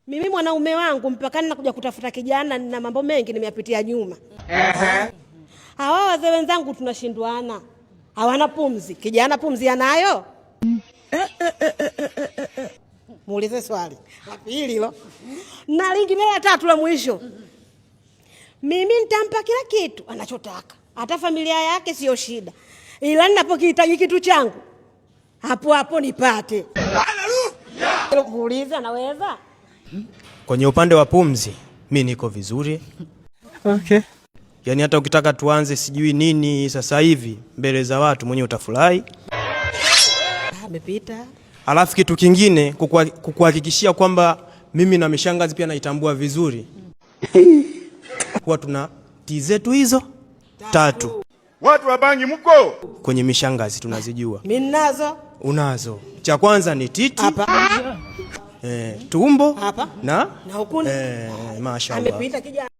Mimi mwanaume wangu mpaka nakuja kutafuta kijana na mambo mengi nimeyapitia nyuma. Hawa wazee wenzangu tunashindwana, hawana pumzi. Kijana pumzi anayo? Muulize swali la pili hilo, na lingine la tatu la mwisho. Mimi nitampa kila kitu anachotaka, hata familia yake siyo shida, ila ninapokihitaji kitu changu hapo hapo nipate. Muulize, anaweza? Kwenye upande wa pumzi mi niko vizuri. Okay. Yaani hata ukitaka tuanze sijui nini sasa hivi mbele za watu mwenyewe utafurahi. Amepita. Alafu kitu kingine kukuhakikishia kwamba mimi na mishangazi pia naitambua vizuri. Huwa tuna ti zetu hizo tatu. Watu wa bangi mko? Kwenye mishangazi tunazijua. Mimi ninazo. Unazo. Cha kwanza ni titi. Hapa. Tumbo Hapa. na Na huku. Mashallah. Amepita kijana.